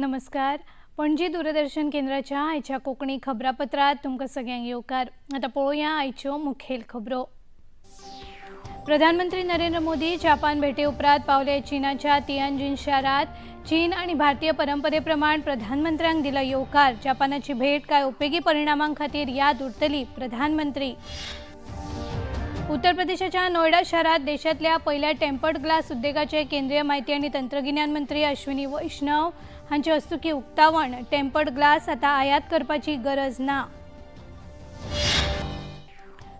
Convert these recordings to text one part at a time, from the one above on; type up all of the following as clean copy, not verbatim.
नमस्कार, पणजी दूरदर्शन केंद्राच्या आयच्या कोंकणी खबरापत्रात तुमकां सगळ्यांक येवकार। आतां पळोवया आयच्यो मुखेल खबरो। प्रधानमंत्री नरेंद्र मोदी जापान भेटे उपरांत पावले चीनाच्या तियानजिन शारात। चीन आनी भारतीय परंपरे प्रमाण प्रधानमंत्र्यांक दिला येवकार। जापानाची भेट काय उपेगी परिणामां खातीर याद उरतली, प्रधानमंत्री। उत्तर प्रदेशाच्या नोएडा शहरात देशातल्या पहिल्या टेम्पर्ड ग्लास उद्योगाचे केंद्रीय माहिती आणि तंत्रगिन्यान मंत्री अश्विनी वैष्णव हांचे हस्तुकी उक्तावण। टेम्पर्ड ग्लास आता आयात करपाची गरज ना।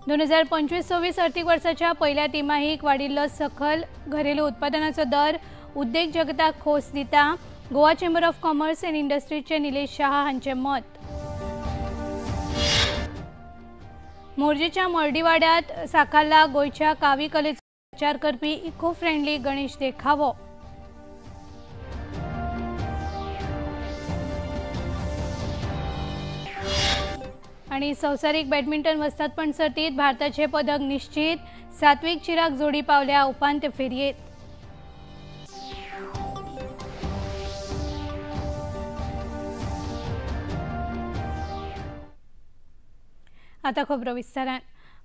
2025-26 आर्थिक वर्षाच्या पहिल्या तिमाहीक वाढिल्लो सखल घरेलू उत्पादनाचो दर उद्देग जगताक खोस दिता, Goa chamber of commerce and इंडस्ट्रीचे Nilesh Shah हांचे मत। मोरजेच्या मर्डीवाड्यात साकारला गोंयच्या कावी कलेचो प्रचार करपी इको फ्रेंडली गणेश देखावो। आणि संवसारीक बॅडमिंटन वस्तादपण सर्तीत भारताचे पदक निश्चित, सात्विक चिराग जोडी पावल्या उपांत्य फेरयेत। आता खबरो विस्तारान।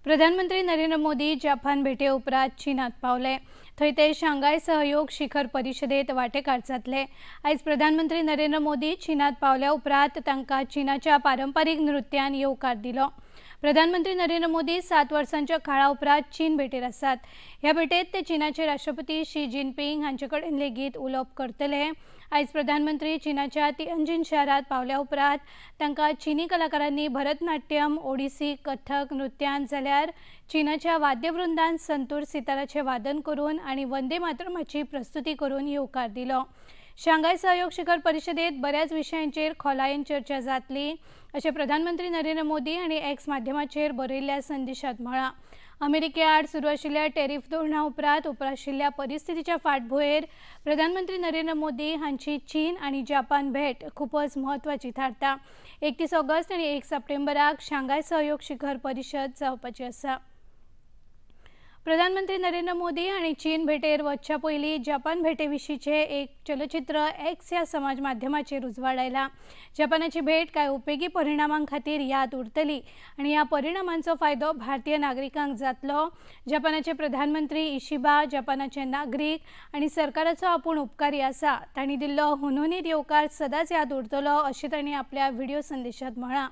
प्रधानमंत्री नरेंद्र मोदी जापान भेटे उपरांत चीनात पावले। थंय ते शांघाय सहयोग शिखर परिषदेत वांटेकार जातले। आयज प्रधानमंत्री नरेंद्र मोदी चीनात पावल्या उपरांत तांकां चीनाच्या पारंपारीक नृत्यान येवकार दिलो। प्रधानमंत्री नरेंद्र मोदी 7 वर्सांच्या काळा उपरांत चीन भेटेर आसात। ह्या भेटेत ते चीनाचे राष्ट्रपती शी जिनपिंग हांचे कडेन लेगीत उलोवप करतले। आयज प्रधानमंत्री चीनाच्या तियानजिन शारात पावल्या उपरांत तांकां चीनी कलाकारांनी भरतनाट्यम, ओडिसी, कथक नृत्यान जाल्यार चीनाच्या वाद्यवृंदान संतूर सिताराचें वादन करून आनी वंदे मातरमाची प्रस्तुती करून येवकार दिलो। शांघाय सहयोग शिखर परिषदेत बऱ्याच विशयांचेर खोलायेन चर्चा जातली अशें प्रधानमंत्री नरेंद्र मोदी हांणी एक्स माध्यमाचेर बरयल्ल्या संदेशात म्हळां। अमेरिके आड सुरू आशिल्ल्या टॅरिफ धोरणा उपरांत उप्राशिल्ल्या परिस्थितीच्या फाटभुंयेर प्रधानमंत्री नरेंद्र मोदी हांची चीन आनी जापान भेट खूपच म्हत्वाची थारता। 31 ऑगस्ट आनी 1 सप्टेंबराक शांघाय सहयोग शिखर परिषद जावपाची आसा। प्रधानमंत्री नरेंद्र मोदी हांणी चीन भेटेर वचच्या पयलीं जापान भेटे विशींचें एक चलचित्र एक्स ह्या समाज माध्यमाचेर उजवाडायला। जापानाची भेट कांय उपेगी परिणामां खातीर याद उरतली आनी ह्या परिणामांचो फायदो भारतीय नागरिकांक जातलो। जापानाचे प्रधानमंत्री इशिबा जापानाचे नागरीक आनी सरकाराचो आपूण उपकारी आसा, तांणी दिल्लो हुनहुनीत येवकार सदांच याद उरतलो अशें तांणी आपल्या व्हिडिओ संदेशात म्हळां।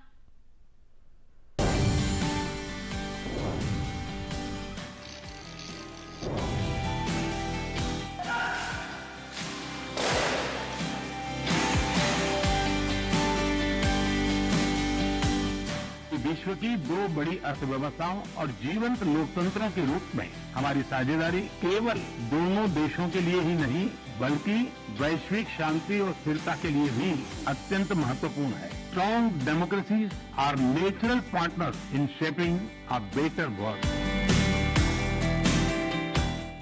विश्व की 2 बड़ी अर्थव्यवस्थाओं और जीवंत लोकतंत्रों के रूप में हमारी साझेदारी केवल दोनों देशों के लिए ही नहीं बल्कि वैश्विक शांति और स्थिरता के लिए भी अत्यंत महत्वपूर्ण है। Strong democracies are natural partners in shaping a better world.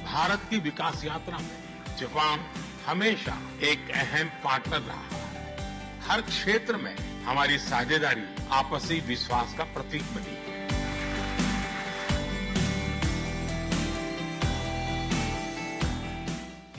Bharat की विकास यात्रा में जापान हमेशा एक अहम पार्टनर रहा है। हर क्षेत्र में हमारी साझेदारी आपसी विश्वास का प्रतीक बनी है।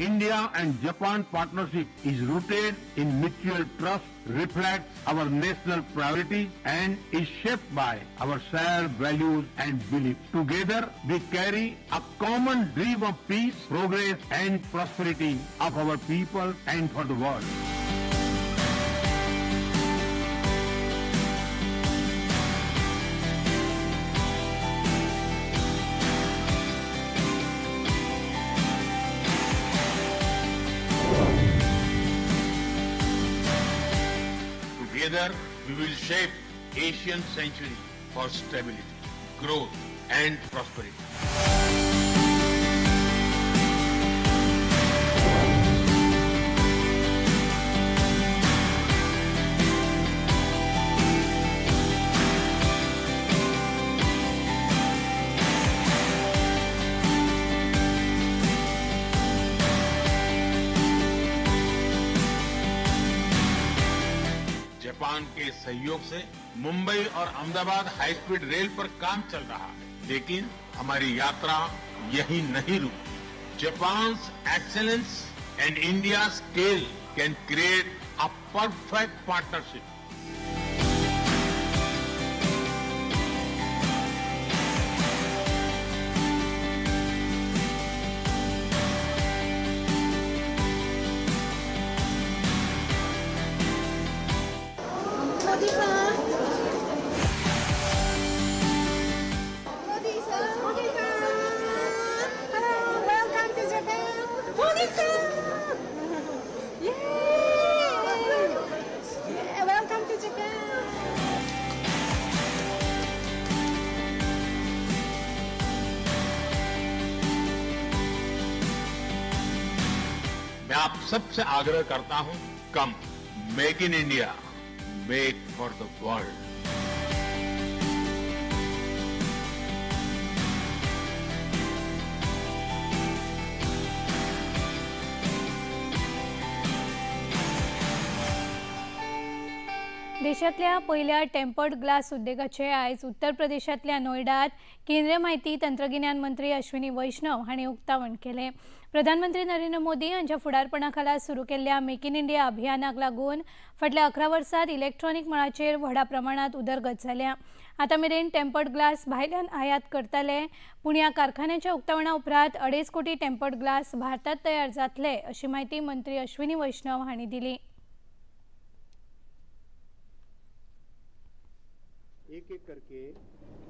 India and Japan partnership is rooted in mutual trust, reflects our national priorities and is shaped by our shared values and beliefs. Together, we carry a common dream of peace, progress and prosperity of our people and for the world. Together, we will shape Asian century for stability, growth and prosperity. Japan K सहयोग से मुंबई और Ahmedabad high speed rail पर काम चल रहा है, लेकिन हमारी यात्रा यही नहीं रुकती। Japan's excellence and India's scale can create a perfect partnership. मैं आप सबसे आग्रह करता हूं, come make in India, make for the world. देशातल्या पहिल्या टेम्पर्ड ग्लास उद्देगाचे आयज उत्तर प्रदेशांतल्या नोएडात केंद्रीय माहिती तंत्रगिन्यान मंत्री अश्विनी वैष्णव हांणी उक्तावण केलें. प्रधानमंत्री नरेंद्र मोदी हांच्या फुडारपणा खाला सुरू केल्ल्या मेक इन इंडिया अभियानाक लागून फाटल्या 11 वर्सांत इलेक्ट्रॉनिक मळाचेर व्हडा प्रमाणांत उदरगत जाल्या. आतां मेरेन टेम्पर्ड ग्लास भायल्यान आयात करताले, पूण ह्या कारखान्याच्या उक्तावणा उपरांत 2.5 कोटी टेम्पर्ड ग्लास भारतांत तयार जातले अशी म्हायती मंत्री अश्विनी वैष्णव हांणी दिली. एक एक करके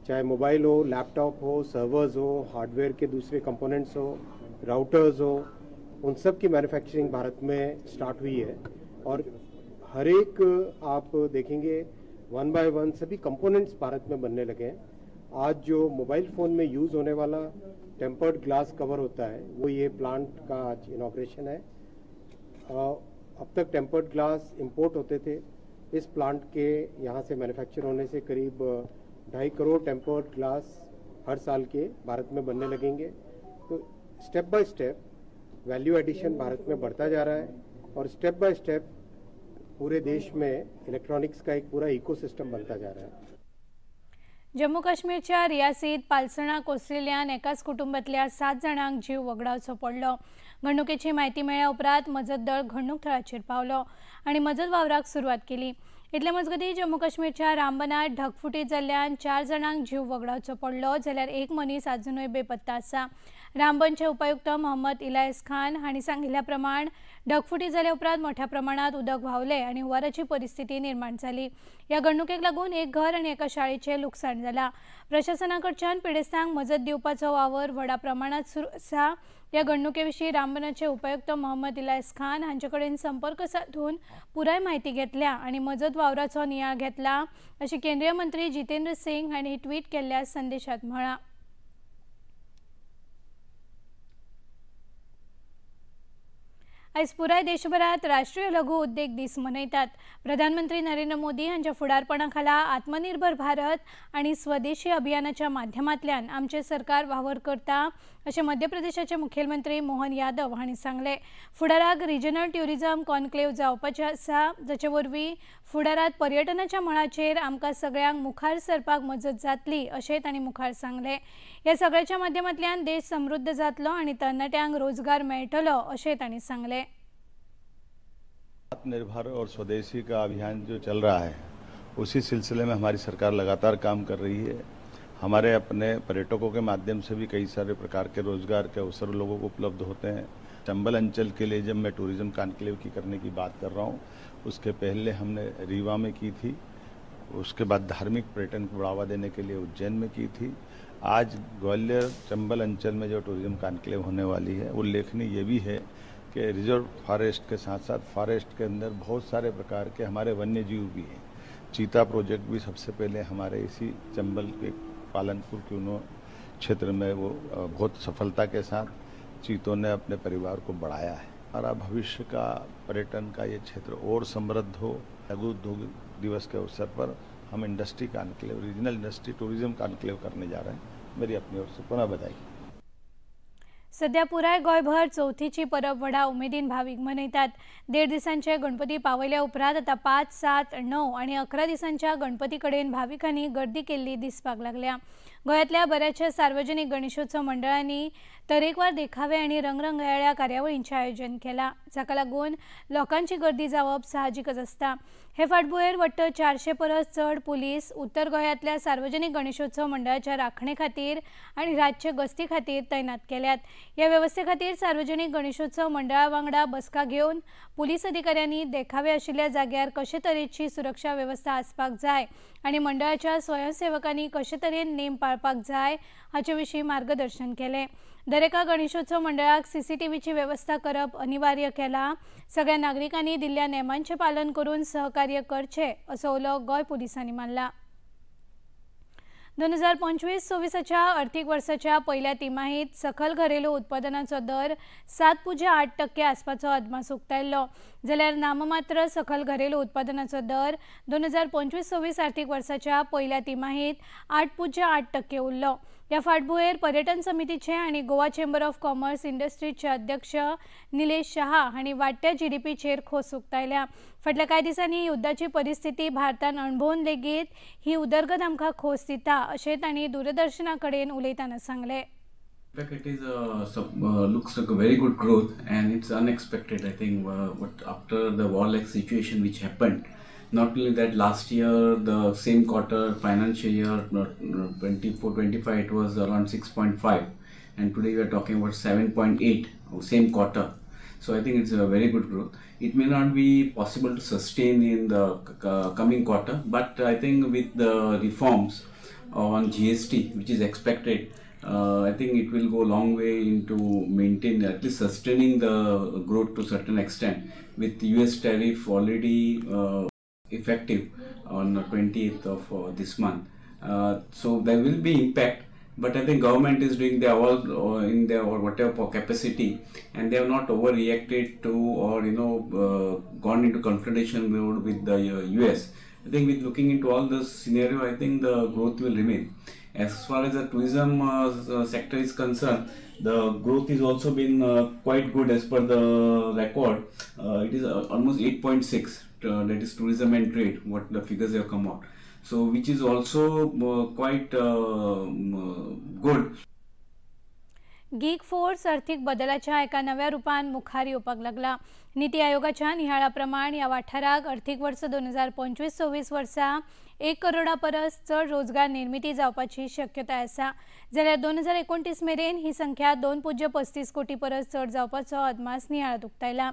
चाहे मोबाइल हो, लैपटॉप हो, सर्वर्स हो, हार्डवेयर के दूसरे कंपोनेंट्स हो, राउटर्स हो, उन सब की मैन्युफैक्चरिंग भारत में स्टार्ट हुई है। और हर एक आप देखेंगे 1 बाय 1 सभी कंपोनेंट्स भारत में बनने लगे हैं। आज जो मोबाइल फ़ोन में यूज़ होने वाला टेम्पर्ड ग्लास कवर होता है वो ये प्लांट का आज इनॉग्रेशन है। अब तक टेम्पर्ड ग्लास इम्पोर्ट होते थे, इस प्लांट के यहाँ से मैन्युफैक्चर होने से करीब 2.5 करोड़ टेम्पर्ड ग्लास हर साल के भारत में बनने लगेंगे। तो step by step value addition Bharat में बढ़ता जा रहा है और स्टेप बाय स्टेप पूरे देश में इलेक्ट्रॉनिक्स का एक पूरा इकोसिस्टम बनता जा रहा है। जम्मू काश्मीरच्या रियासीत पालसणा कोसळिल्ल्यान एकाच कुटुंबातल्या 7 जाणांक जीव वगडावचो पडलो. घडणुकेची म्हायती मेळ्ळ्या उपरांत मजत दळ घडणूक थळाचेर पावलो आनी मजत वावराक सुरवात केली. इतले मजगतीं जम्मू काश्मीरच्या रामबनात ढगफुटी जाल्ल्यान 4 जाणांक जीव वगडावचो पडलो, जाल्यार एक मनीस आजुनूय बेपत्ता आसा. रामबनचे उपायुक्त मोहम्मद इलायस खान हांणी सांगिल्ल्या प्रमाण ढगफुटी जाल्या उपरांत मोठ्या प्रमाणात उदक व्हांवलें आनी हुंवाराची परिस्थिती निर्माण जाली. ह्या घडणुकेक लागून एक घर आनी एका शाळेचें लुकसाण जालां. प्रशासना कडच्यान पिडेस्तांक मजत दिवपाचो वावर व्हडा प्रमाणात सुरू आसा. ह्या घडणुके विशीं रामबनाचे उपायुक्त मोहम्मद इलायस खान हांचे कडेन संपर्क साधून पुराय म्हायती घेतल्या आनी मजत वावराचो नियाळ घेतला अशें केंद्रीय मंत्री जितेंद्र सिंग हांणी ट्वीट केल्ल्या संदेशात म्हळां. आयज पुराय देशभरात राष्ट्रीय लघु उद्देग दीस मनयतात. प्रधानमंत्री नरेंद्र मोदी हांच्या फुडारपणा खाला आत्मनिर्भर भारत आनी स्वदेशी अभियानाच्या माध्यमांतल्यान आमचें सरकार वावर करता अशें मध्य प्रदेशाचे मुखेलमंत्री मोहन यादव हांणी सांगलें. फुडाराक रिजनल ट्युरिझम कॉन्क्लेव्ह जावपाचें आसा, जाचे वरवीं फुडारांत पर्यटनाच्या मळाचेर आमकां सगळ्यांक मुखार सरपाक मजत जातली अशें तांणी मुखार सांगलें. ह्या सगळ्याच्या माध्यमांतल्यान देश समृद्ध जातलो आनी तरणाट्यांक रोजगार मेळटलो अशें तांणी सांगलें. आत्मनिर्भर और स्वदेशी का अभियान जो चल रहा है उसी सिलसिले में हमारी सरकार लगातार काम कर रही है। हमारे अपने पर्यटकों के माध्यम से भी कई सारे प्रकार के रोजगार के अवसर लोगों को उपलब्ध होते हैं। चंबल अंचल के लिए जब मैं टूरिज्म कॉन्क्लेव की करने की बात कर रहा हूँ, उसके पहले हमने रीवा में की थी, उसके बाद धार्मिक पर्यटन को बढ़ावा देने के लिए उज्जैन में की थी। आज ग्वालियर चंबल अंचल में जो टूरिज्म कॉन्क्लेव होने वाली है, उल्लेखनीय ये भी है कि रिजर्व फॉरेस्ट के साथ साथ फॉरेस्ट के अंदर बहुत सारे प्रकार के हमारे वन्य जीव भी हैं। चीता प्रोजेक्ट भी सबसे पहले हमारे इसी चंबल के पालनपुर क्यूनो क्षेत्र में वो बहुत सफलता के साथ चीतों ने अपने परिवार को बढ़ाया है। हमारा भविष्य का पर्यटन का ये क्षेत्र और समृद्ध हो। लघु उद्योग दिवस के अवसर पर हम industry conclave, regional industry tourism conclave करने जा रहे हैं। मेरी अपनी ओर से पुनः बधाई। सध्या पुराय गोंयभर चवथीची परब व्हडा उमेदीन भावीक मनयतात. 1.5 दिसांचे गणपती पावयल्या उपरांत आतां 5, 7, 9 आनी 11 दिसांच्या गणपती कडेन भाविकांनी गर्दी केल्ली दिसपाक लागल्या. गोंयांतल्या बऱ्याचशा सार्वजनिक गणेशोत्सव मंडळांनी तरेकवार देखावे आनी रंगरंगयाळ्या कार्यावळींचें आयोजन केलां, जाका लागून लोकांची गर्दी जावप साहजिकच आसता। हे फाटभुंयेर वट्ट 400 परस चड पुलीस उत्तर गोंयांतल्या सार्वजनिक गणेशोत्सव मंडळाच्या राखणे खातीर आनी रातचे गस्ती खातीर तैनात केल्यात। ह्या वेवस्थे खातीर सार्वजनिक गणेशोत्सव मंडळा वांगडा बसका घेवन पुलीस अधिकाऱ्यांनी देखावे आशिल्ल्या जाग्यार कशे तरेची सुरक्षा वेवस्था आसपाक जाय आनी मंडळाच्या स्वयंसेवकांनी कशे तरेन नेम पाळपाक जाय हाचे विशीं मार्गदर्शन केलें। दरेका गणेशोत्सव मंडळाक सीसीटीव्हीची वेवस्था करप अनिवार्य केला। सगळ्या नागरिकांनी दिल्ल्या नेमांचें पालन करून सहकार्य करचें असो उलो गोंय पुलिसांनी मारला। 2025-26 अर्थीक वर्साच्या पयल्या तिमाहीत सकल घरेलू उत्पादनाचो दर 7.8% आसपाचो अदमास उक्तायल्लो, जाल्यार नाममात्र सकल घरेलू उत्पादनाचो दर 2025-26 अर्थीक वर्साच्या पयल्या तिमाहीत 8.8% उरलो। ह्या फाटभुंयेर पर्यटन समितीचे आनी गोवा चेंबर ऑफ कॉमर्स इंडस्ट्रीचे अध्यक्ष निलेश शहा हांणी वाडट्या जीडीपीचेर खोस उक्तायल्या। फाटल्या कांय दिसांनी युद्धाची परिस्थिती भारतान अणभवून लेगीत ही उदरगत आमकां खोस दिता अशें तांणी दूरदर्शना कडेन उलयतना सांगलें। It is looks like a very good growth and it's unexpected. I think what after the war-like situation which happened, not only that last year the same quarter financial year 24-25 it was around 6.5 and today we are talking about 7.8 same quarter. So I think it's a very good growth. It may not be possible to sustain in the coming quarter, but I think with the reforms on GST which is expected, I think it will go a long way into maintain, at least sustaining the growth to certain extent, with US tariff already effective on the 20th of this month. So there will be impact, but I think government is doing their all in their or whatever capacity, and they have not overreacted to or gone into confrontation mode with the US. I think with looking into all this scenario, I think the growth will remain. As far as the tourism sector is concerned, the growth is also been quite good as per the record. It is almost 8.6, that is tourism and trade, what the figures have come out. So which is also quite good. Gig force आर्थिक बदलाच्या एका नव्या रूपान मुखार येवपाक लागला। नीती आयोगाच्या निहाळा प्रमाण ह्या वाठाराक आर्थिक वर्स 2025-26 वर्सा 1 करोडा परस चड रोजगार निर्मिती जावपाची शक्यताय आसा, जाल्यार 2029 मेरेन ही संख्या 2.35 कोटी परस चड जावपाचो अदमास निहाळांत उक्तायला।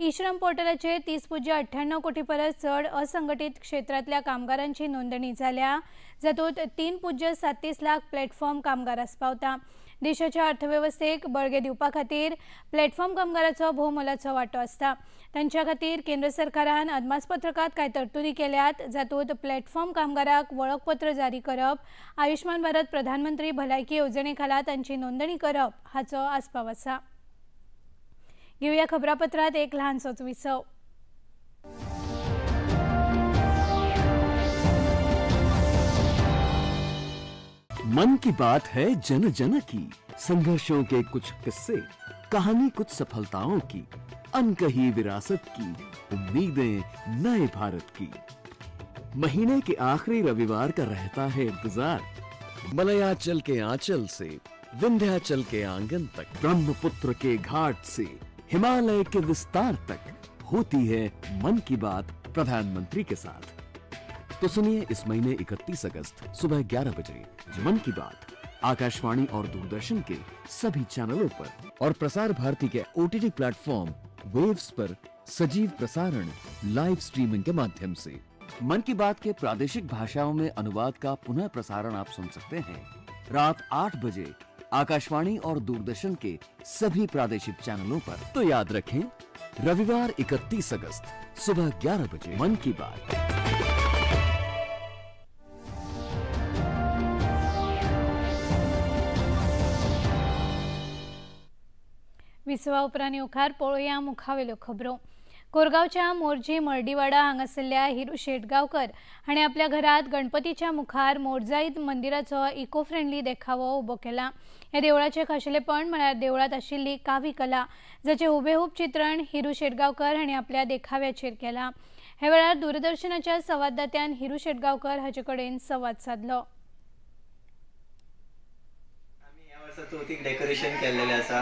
ई-श्रम पोर्टलाचेर 30.98 कोटी परस चड असंघटीत क्षेत्रांतल्या कामगारांची नोंदणी जाल्या, जातूंत 3.37 लाख प्लॅटफॉर्म कामगार आस्पावता। देशाच्या अर्थवेवस्थेक बळगें दिवपा खातीर प्लॅटफॉर्म कामगाराचो भोव मोलाचो वांटो आसता। तांच्या खातीर केंद्र सरकारान अदमासपत्रकांत कांय तरतुदी केल्यात, जातूंत प्लॅटफॉर्म कामगाराक वळखपत्र जारी करप, आयुष्मान भारत प्रधानमंत्री भलायकी येवजणे खाला तांची नोंदणी करप हाचो आस्पाव आसा। घेवया खबरापत्रांत एक ल्हानसोच विसव। मन की बात है जन जन की, संघर्षों के कुछ किस्से, कहानी कुछ सफलताओं की, अनकही विरासत की, उम्मीदें नए भारत की। महीने के आखिरी रविवार का रहता है इंतजार, मलयाचल के आंचल से विंध्याचल के आंगन तक, ब्रह्मपुत्र के घाट से हिमालय के विस्तार तक होती है मन की बात प्रधानमंत्री के साथ। तो सुनिए इस महीने 31 अगस्त सुबह 11 बजे मन की बात आकाशवाणी और दूरदर्शन के सभी चैनलों पर और Prasar Bharati K OTT platform waves पर सजीव प्रसारण लाइव स्ट्रीमिंग के माध्यम से। मन की बात के प्रादेशिक भाषाओं में अनुवाद का पुनः प्रसारण आप सुन सकते हैं रात 8 बजे आकाशवाणी और दूरदर्शन के सभी प्रादेशिक चैनलों पर। तो याद रखें, रविवार 31 अगस्त सुबह 11 बजे मन की बात। विसवा उपरांत मुखार पळोवया मुखावेल्यो खबरो। कोरगांवच्या मोरजी मर्डीवाडा हांगासरल्या हिरू शेटगांवकर हाणें आपल्या घरांत गणपतीच्या मुखार मोरजाईत मंदिराचो इको फ्रेंडली देखावो उबो केला। ह्या देवळाचें खाशेलेपण म्हळ्यार देवळांत आशिल्ली कावी कला, जाचें हुबेहूब चित्रण हिरू शेटगांवकर हाणें आपल्या देखाव्याचेर केलां। ह्या वेळार दूरदर्शनाच्या संवाददात्यान हिरू शेटगांवकर हाचे कडेन संवाद सादलो। वर्सा चवथीक डेकोरेशन केल्लेलें आसा,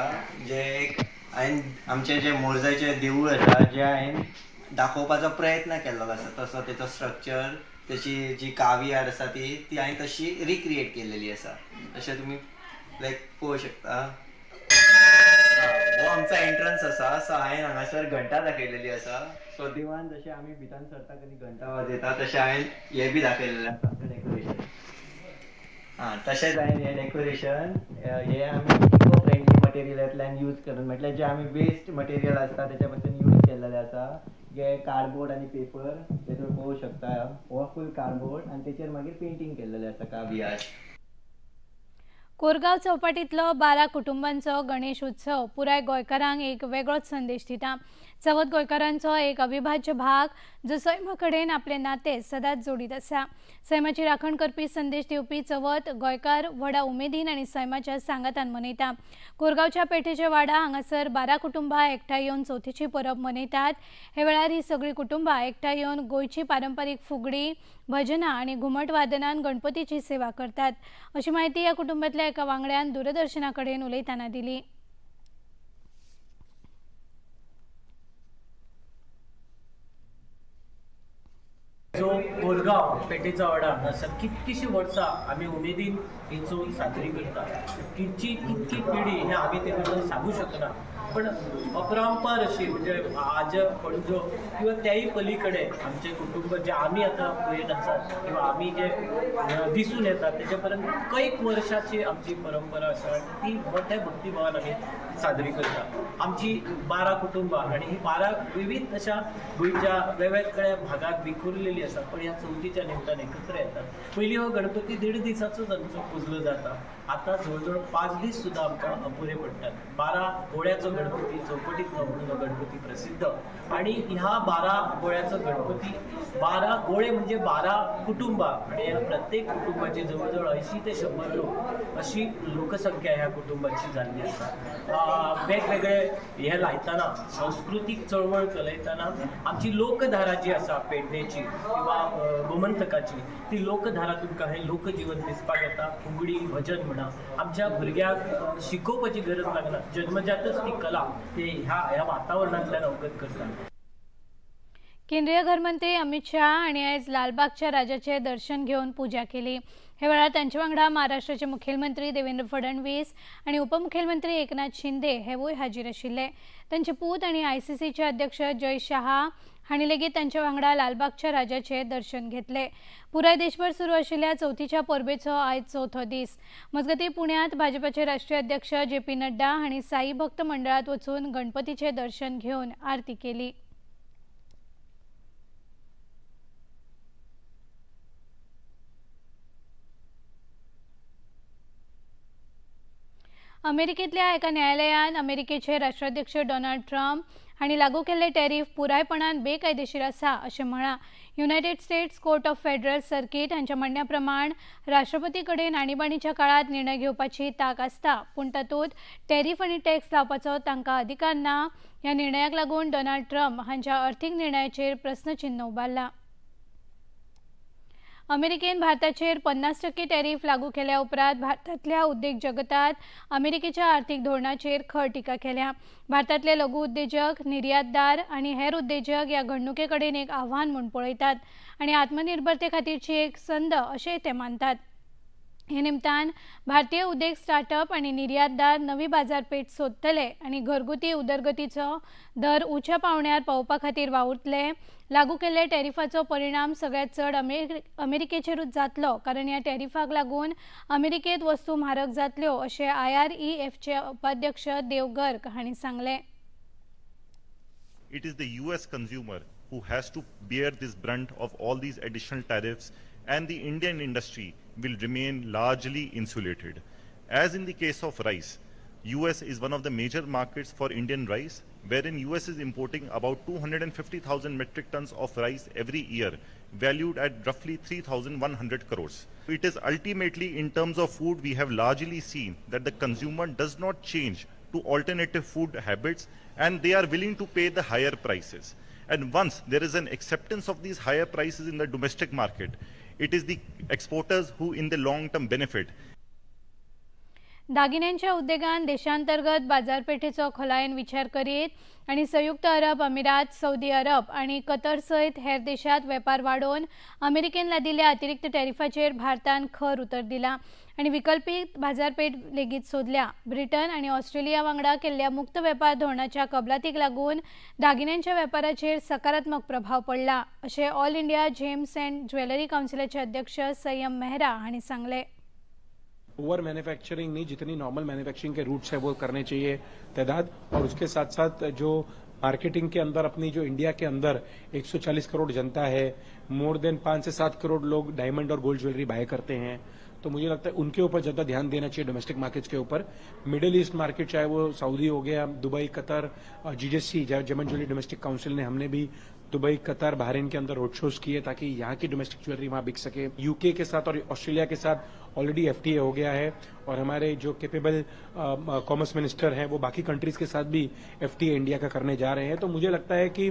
जे एक हांवें आमचें जें मोरजाचें देवूळ आसा जें हांवें दाखोवपाचो प्रयत्न केल्लो आसा, तसो तेचो स्ट्रक्चर, तेची जी कावी आर्ट आसा ती हांवें तशी रिक्रिएट केल्लेली आसा. तशें तुमी लायक पळोवंक शकता. हो आमचो एंट्रन्स आसा. सो हांवें हांगासर घंटा दाखयलेली आसा. सो देवान जशें आमी भितर सरता कधी घंटा वाजयता तशें हांवें हें बी दाखयलेलें आसा आमचें डेकोरेशन. हां, तशेंच हांवें हें डेकोरेशन हें आमी इको फ्रेंडली मटेरियलांतल्यान यूज करून, म्हटल्यार जें आमी वेस्ट मटेरियल आसता तेच्या पासून यूज केल्लेलें आसा. जे कार्डबोर्ड आनी पेपर ते तुमी पळोवंक शकता. हो फूल कार्डबोर्ड आनी तेचेर मागीर पेंटींग केल्लेलें आसा कावी आर्ट. कोरगांव चौपाटींतलो 12 कुटुंबांचो गणेश उत्सव पुराय गोंयकारांक एक वेगळोच संदेश दिता. चवथ गोंयकारांचो एक अविभाज्य भाग जो सैमा कडेन आपलें नातें सदांच जोडीत आसा. सैमाची राखण करपी संदेश दिवपी चवथ गोंयकार व्हडा उमेदीन आनी सैमाच्या सांगातान मनयता. कोरगांवच्या पेठेच्या वाडा हांगासर 12 कुटुंबां एकठांय येवन चवथीची परब मनयतात. हे वेळार ही सगळीं कुटुंबां एकठांय येवन गोंयची पारंपारीक फुगडी, भजनां आनी घुमट वादनान गणपतीची सेवा करतात, अशी म्हायती ह्या कुटुंबांतल्या एका वांगड्यान दूरदर्शना कडेन उलयतना दिली. जो कोरगांव पेठेचा वाडा हांगासर कितकीशीं वर्सां आमी उमेदीन ही चवथ साजरी करतात. तिची कितकी पिढी हें आमी ते बद्दल सांगू शकना, पण अपरंपार अशी म्हणजे आज पणजो किंवा त्याही पलीकडे आमचे कुटुंब जे आमी आतां पळयत आसात किंवा आमी जे दिसून येतात तेच्या पर्यंत कैक वर्साची आमची परंपरा आसा आनी ती मोठ्या भक्तिभावान आमी साजरी करतात. आमची 12 कुटुंबां आनी ही 12 विविध अशा गोंयच्या वेगवेगळ्या भागात विखुरलेली आसा, पण ह्या चवथीच्या निमतान एकत्र येतात. पयलीं हो गणपती 1.5 दिसाचोच आमचो पुजलो जाता, आतां जवळ जवळ 5 दीस सुद्दां आमकां अपुरे पडटात. 12 गोळ्याचो गणपती, चौपटीतलो म्हणून हो गणपती प्रसिद्ध, आनी ह्या 12 गोळ्याचो गणपती, 12 गोळे म्हणजे 12 कुटुंबां आनी ह्या प्रत्येक कुटुंबाचे जवळ जवळ 80 ते 100 लोक अशी लोकसंख्या ह्या कुटुंबाची जाल्ली आसा. वेगवेगळे हे लायतना, संस्कृतीक चळवळ चलयतना आमची लोकधारा जी आसा पेडणेची किंवा गोमंतकाची, ती लोकधारा तुमकां हें लोकजीवन दिसपाक येता. फुगडी, भजन म्हणा, आमच्या भुरग्यांक शिकोवपाची गरज लागना, जन्मजातच ती कला ते ह्या वातावरणांतल्यान अवगत करता. केंद्रीय घरमंत्री अमित शाह हांणी आयज लालबागच्या राजाचे दर्शन घेवन पुजा केली. हे वेळार तांचे वांगडा महाराष्ट्राचे मुखेलमंत्री देवेंद्र फडणवीस आनी उपमुखेलमंत्री एकनाथ शिंदे हेवूय हाजीर आशिल्ले. तांचे पूत आनी आयसीसीचे अध्यक्ष जय शहा हांणी लेगीत तांचे वांगडा लालबागच्या राजाचे दर्शन घेतले. पुराय देशभर सुरू आशिल्ल्या चवथीच्या परबेचो आयज चवथो दीस. मजगतीं पुण्यांत भाजपाचे राष्ट्रीय अध्यक्ष जे पी नड्डा हांणी साई भक्त मंडळांत वचून गणपतीचे दर्शन घेवन आरती केली. अमेरिकेतल्या एका न्यायालयान अमेरिकेचे राष्ट्राध्यक्ष डोनाल्ड ट्रम्प हांणी लागू केल्ले टॅरीफ पुरायपणान बेकायदेशीर आसा अशें म्हळां. United States court of federal circuit हांच्या म्हणण्या प्रमाण राष्ट्रपती कडेन आणीबाणीच्या काळांत निर्णय घेवपाची तांक आसता, पूण तातूंत टॅरीफ आनी टॅक्स लावपाचो तांकां अधिकार ना. ह्या निर्णयाक लागून डोनाल्ड ट्रम्प हांच्या अर्थीक निर्णयाचेर प्रस्नचिन्न उबारलां. अमेरिकेन भारताचेर 50% टॅरीफ लागू केल्या उपरांत भारतांतल्या उद्देग जगतात अमेरिकेच्या आर्थिक धोरणाचेर खर टिका केल्या. भारतांतले लघु उद्देजक, निर्यातदार आनी हेर उद्देजक ह्या घडणुके कडेन एक आव्हान म्हूण पळयतात आनी आत्मनिर्भरते खातीरची एक संद अशेंय ते मानतात. हे निमतान भारतीय उद्देग स्टार्टअप आनी निर्यातदार नवी बाजारपेठ सोदतले आनी घरगुती उदरगतीचो दर उंच्या पावंड्यार पावोवपा खातीर वावुरतले. लागू केल्ले टॅरिफाचो परिणाम सगळ्यांत चड अमेरिकेचेरूच जातलो, कारण ह्या टॅरिफाक लागून अमेरिकेंत वस्तू म्हारग जातल्यो अशें आयआरईएफचे उपाध्यक्ष देव गर्ग हांणी सांगलें. It is the US consumer who has to bear this brunt of all these additional tariffs, and the Indian industry will remain largely insulated. As in the case of rice, US is one of the major markets for Indian rice, wherein US is importing about 250,000 metric tons of rice every year, valued at roughly 3,100 crores. It is ultimately, in terms of food, we have largely seen that the consumer does not change to alternative food habits, and they are willing to pay the higher prices. And once there is an acceptance of these higher prices in the domestic market, it is the exporters who in the long term benefit. दागिन्यांच्या उद्देगान देशांतर्गत बाजारपेठेचो खोलायेन विचार करीत आनी संयुक्त अरब अमिरात, सौदी अरब आनी Qatar सयत हेर देशांत वेपार वाडोवन अमेरिकेन लादिल्ल्या अतिरिक्त टॅरिफाचेर भारतान खर उतर दिला आनी विकल्पी बाजारपेठ लेगीत सोदल्या। ब्रिटन आनी ऑस्ट्रेलिया वांगडा केल्ल्या मुक्त वेपार धोरणाच्या कबलातीक लागून दागिन्यांच्या वेपाराचेर सकारात्मक प्रभाव पडला अशें All India Gems and Jewellery कावन्सिलाचे अध्यक्ष संयम मेहरा हांणी सांगलें। ओवर मैन्युफैक्चरिंग नहीं, जितनी नॉर्मल मैन्युफैक्चरिंग के रूट्स है वो करने चाहिए तादाद, और उसके साथ साथ जो मार्केटिंग के अंदर अपनी जो इंडिया के अंदर 140 करोड़ जनता है, मोर देन 5 से 7 करोड़ लोग डायमंड और गोल्ड ज्वेलरी बाय करते हैं, तो मुझे लगता है उनके ऊपर ज्यादा ध्यान देना चाहिए। डोमेस्टिक मार्केट्स के ऊपर मिडिल ईस्ट मार्केट, चाहे वो सऊदी हो Gaya, Dubai, Qatar, GJC German jewellery domestic council ने हमने भी दुबई, कतर, बहरीन के अंदर रोड शोज किए ताकि यहाँ की डोमेस्टिक ज्वेलरी वहाँ बिक सके। यूके के साथ और ऑस्ट्रेलिया के साथ ऑलरेडी एफटीए हो गया है और हमारे जो कैपेबल कॉमर्स मिनिस्टर हैं वो बाकी कंट्रीज के साथ भी एफटीए इंडिया का करने जा रहे हैं। तो मुझे लगता है कि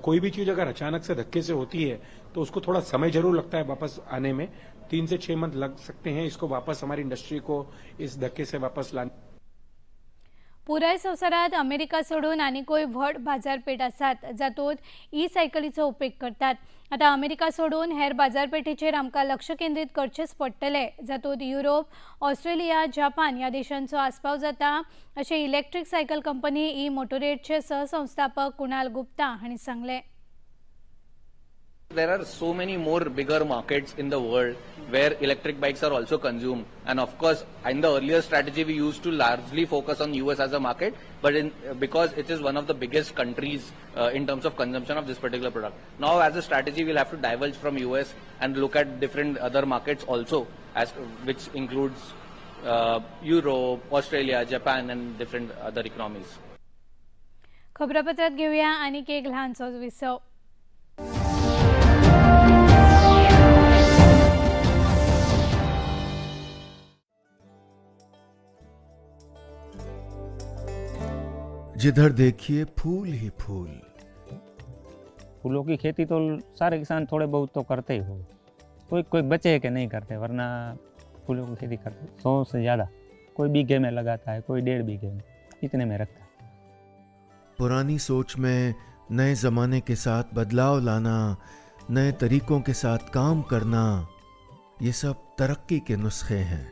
कोई भी चीज़ अगर अचानक से धक्के से होती है तो उसको थोड़ा समय जरूर लगता है वापस आने में, 3 से 6 मंथ लग सकते हैं इसको वापस, हमारी इंडस्ट्री को इस धक्के से वापस लाने। पुराय संवसारात अमेरिका सोडून आनीकूय व्हड बाजारपेठ आसात जातूंत ई सायकलीचो उपेग करतात। आतां अमेरिका सोडून हेर बाजारपेठेचेर आमकां लक्ष केंद्रीत करचेंच पडटलें जातूंत युरोप, ऑस्ट्रेलिया, जपान ह्या देशांचो आस्पाव जाता अशें इलेक्ट्रीक सायकल कंपनी ई मोटोरेटचे सहसंस्थापक कुणाल गुप्ता हांणी सांगलें। There are so many more bigger markets in the world where electric bikes are also consumed, and of course in the earlier strategy we used to largely focus on US as a market, but because it is one of the biggest countries in terms of consumption of this particular product. Now as a strategy we'll have to diverge from US and look at different other markets also, as which includes Europe, Australia, Japan and different other economies. खबरापत्रात घेऊया आणखी एक ल्हानसो विसव। जिधर देखिए फूल ही फूल। फूलों की खेती तो सारे किसान थोड़े बहुत तो करते ही हो, कोई कोई बचे के नहीं करते, वरना फूलों की खेती करते 100 से ज़्यादा कोई बीघे में लगाता है, कोई 1.5 बीघे में, इतने में रखता है। पुरानी सोच में नए ज़माने के साथ बदलाव लाना, नए तरीकों के साथ काम करना, ये सब तरक्की के नुस्खे हैं।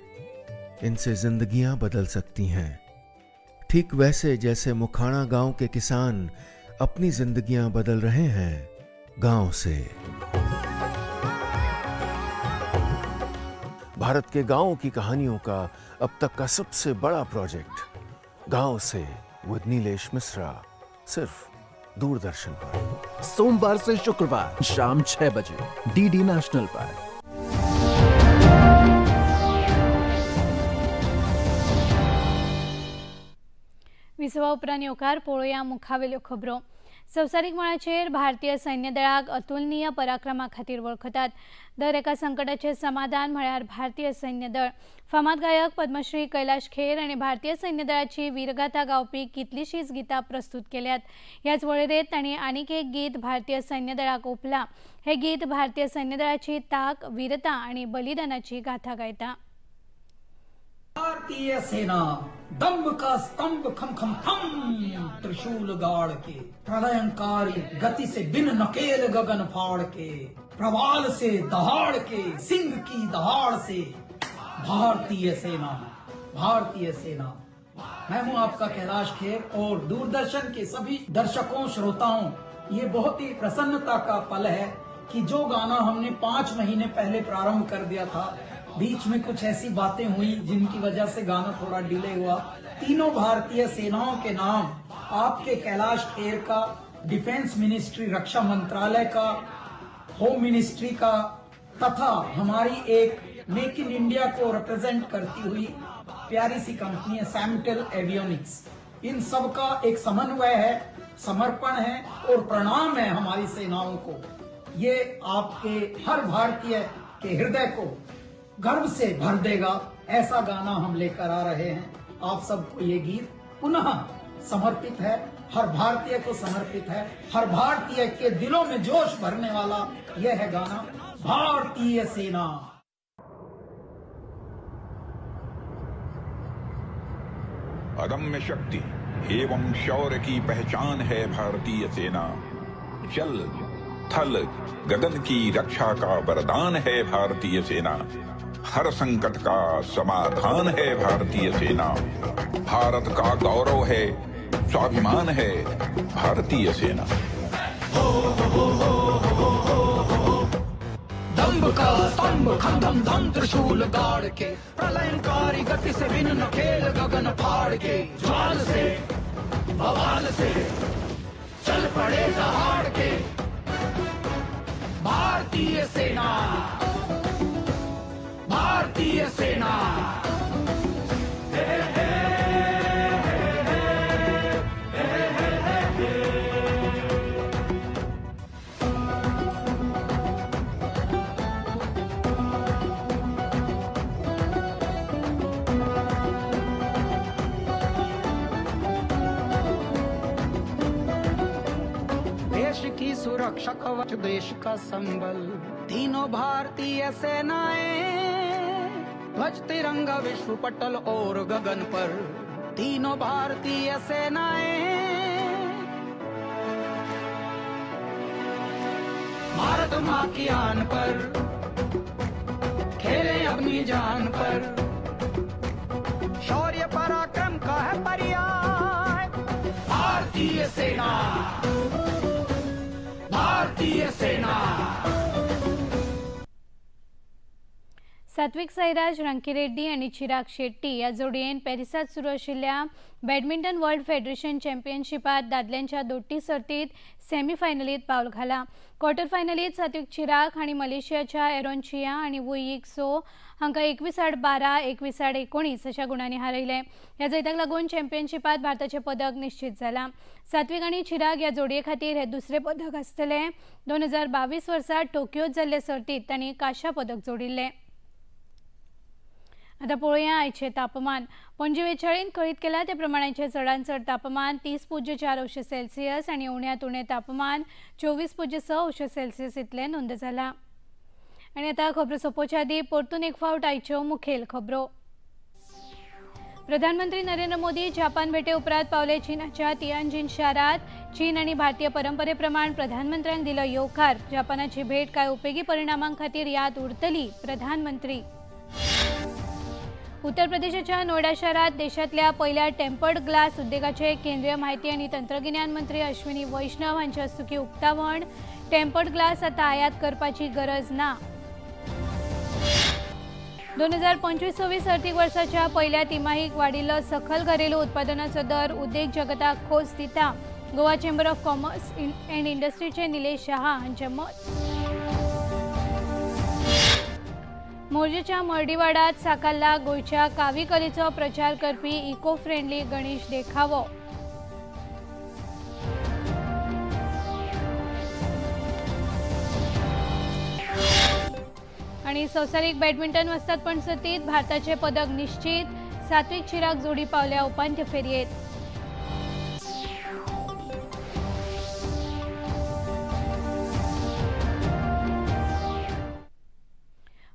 इनसे जिंदगियां बदल सकती हैं, ठीक वैसे जैसे मुखाणा गांव के किसान अपनी जिंदगियां बदल रहे हैं गांव से। भारत के गांवों की कहानियों का अब तक का सबसे बड़ा प्रोजेक्ट गांव से विद नीलेश मिश्रा, सिर्फ दूरदर्शन पर, सोमवार से शुक्रवार शाम 6 बजे डीडी नेशनल पर। विसवा उपरांत येवकार पळोवया मुखावेल्यो खबरो। संवसारीक मळाचेर भारतीय सैन्य दळाक अतुलनीय पराक्रमा खातीर वळखतात। दर एका संकटाचें समाधान म्हळ्यार भारतीय सैन्य दळ। फामाद गायक पद्मश्री कैलाश खेर आनी भारतीय सैन्य दळाची वीरगाथा गावपी कितलीशींच गितां प्रस्तुत केल्यात। ह्याच वळेरेंत तांणी आनीक एक गीत भारतीय सैन्य दळाक ओंपलां। हें गीत भारतीय सैन्य दळाची ताक, वीरता आनी बलिदानाची गाथा गायता। भारतीय सेना दम्भ का स्तंभ खम खम खम त्रिशूल गाड़ के, प्रलयंकारी गति से बिन नकेल गगन फाड़ के, प्रवाल से दहाड़ के, सिंह की दहाड़ से, भारतीय सेना, भारतीय सेना। मैं हूं आपका कैलाश खेर और दूरदर्शन के सभी दर्शकों, श्रोताओं, ये बहुत ही प्रसन्नता का पल है कि जो गाना हमने 5 महीने पहले प्रारंभ कर दिया था, बीच में कुछ ऐसी बातें हुई जिनकी वजह से गाना थोड़ा डिले हुआ। तीनों भारतीय सेनाओं के नाम आपके कैलाश खेर का, डिफेंस मिनिस्ट्री रक्षा मंत्रालय का, होम मिनिस्ट्री का तथा हमारी एक मेक इन इंडिया को रिप्रेजेंट करती हुई प्यारी सी कंपनी है सैमटेल एवियोनिक्स, इन सब का एक समन्वय है, समर्पण है और प्रणाम है हमारी सेनाओं को। ये आपके हर भारतीय के हृदय को गर्व से भर देगा, ऐसा गाना हम लेकर आ रहे हैं। आप सबको ये गीत पुनः समर्पित है, हर भारतीय को समर्पित है, हर भारतीय के दिलों में जोश भरने वाला यह है गाना भारतीय सेना। अदम्य शक्ति एवं शौर्य की पहचान है भारतीय सेना। जल थल गगन की रक्षा का वरदान है भारतीय सेना। हर संकट का समाधान है भारतीय सेना। भारत का गौरव है, स्वाभिमान है भारतीय सेना। दंभ का स्तंभ खम धम धम त्रिशूल गाड़ के, प्रलयंकारी गति से बिन नखेल गगन फाड़ के, ज्वाल से बवाल से चल पड़े दहाड़ के, भारतीय सेना, भारतीय सेना। सुरक्षा कवच देश का संबल, तीनों भारतीय सेनाएं, ध्वज तिरंगा विश्व पटल और गगन पर, तीनों भारतीय सेनाएं। भारत माँ की आन पर, खेले अपनी जान पर, शौर्य पराक्रम का है पर्याय, भारतीय सेना, भारतीय सेना। सात्विक साईराज रांकीरेड्डी आनी चिराग शेट्टी ह्या जोडयेन पॅरिसांत सुरू आशिल्ल्या बॅडमिंटन वर्ल्ड फेडरेशन चॅम्पियनशिपांत दादल्यांच्या दोट्टी सर्तींत सेमीफायनलीत पावल घाला। क्वॉर्टर फायनलीत सात्विक चिराग हांणी मलेशियाच्या एरोन चिया आनी वुई यिक सो हांकां 21-12, 21-19 अशा गुणांनी हारयलें। ह्या जैताक लागून चॅम्पियनशिपांत भारताचें पदक निश्चित जालां। सात्विक आनी चिराग ह्या जोडये खातीर हें दुसरें पदक आसतलें। 2022 वर्सा टोकियोत जाल्ले सर्तींत तांणी कांश्या पदक जोडिल्लें। आतां पळोवया आयचें तापमान। पणजी वेचाळीन कळीत केलां ते प्रमाण आयचें चडांत चड तापमान 30.4 अंश सेल्सियस आनी उण्यांत उणें तापमान 24.6 अंश सेल्सियस इतलें नोंद जालां। आनी आतां खबरो सोंपोवच्या आदीं परतून एक फावट आयच्यो मुखेल खबरो। प्रधानमंत्री नरेंद्र मोदी जापान भेटे उपरांत पावले चीनाच्या तियानजिन शारांत। चीन आनी भारतीय परंपरे प्रमाण प्रधानमंत्र्यांक दिलो येवकार। जापानाची भेट कांय उपेगी परिणामां खातीर याद उरतली, प्रधानमंत्री। उत्तर प्रदेशाच्या नोएडा शारात देशातल्या पहिल्या टेम्पर्ड ग्लास उद्योगाचे केंद्रीय माहिती आणि तंत्रगिन्यान मंत्री अश्विनी वैष्णव हांच्या हस्तुकीं उक्तावण। टेम्पर्ड ग्लास आता आयात करपाची गरज ना। 2025-26 आर्थिक वर्षाच्या पहिल्या तिमाहीक वाडिल्लो सखल घरेलू उत्पादनाचो दर उद्देग जगताक खोस दिता, Goa chamber of commerce and इंडस्ट्रीचे Nilesh Shah हांचें मत। मोरजेच्या मर्डीवाडात साकारला गोंयच्या कावी कलेचो प्रचार करपी इको फ्रेंडली गणेश देखावो। आनी संवसारीक बॅडमिंटन वस्तादपण सर्तींत भारताचें पदक निश्चित, सात्विक चिराग जोडी पावल्या उपांत्य फेरयेंत।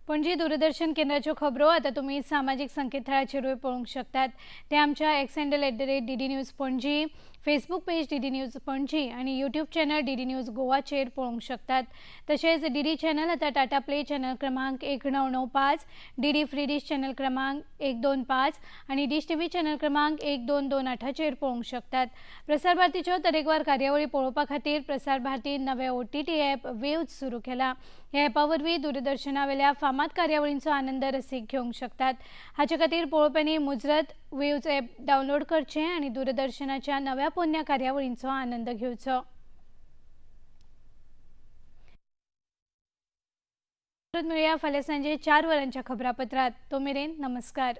पणजी दूरदर्शन केंद्राच्यो खबरो आतां तुमी सामाजीक संकेतथळाचेरूय पळोवंक शकतात। ते आमच्या X handle @DD News Panaji, Facebook page DD News Panaji आनी यूट्यूब चॅनल डीडी न्यूज गोवाचेर पळोवंक शकतात। तशेंच डीडी चॅनल आतां टाटा प्ले चॅनल क्रमांक 1995, डीडी फ्री डिश चॅनल क्रमांक 125 आनी डिश टीव्ही चॅनल क्रमांक 1228चेर पळोवंक शकतात। प्रसार भारतीच्यो तरेकवार कार्यावळी पळोवपा खातीर प्रसार भारतीन नवें OTT app वेव्ज सुरू केला। ह्या ॲपा वरवीं दूरदर्शनावेल्या फामाद कार्यावळींचो आनंद रसीक घेवंक शकतात। हाचे खातीर पळोवप्यांनी मुजरत वेव्ज ॲप डावनलोड करचें आनी दूरदर्शनाच्या नव्या पोन्न्या कार्यावळींचो आनंद घेवचो। परत मेळया फाल्यां सांजे 4 वरांच्या खबरापत्रांत। तो मेरेन नमस्कार।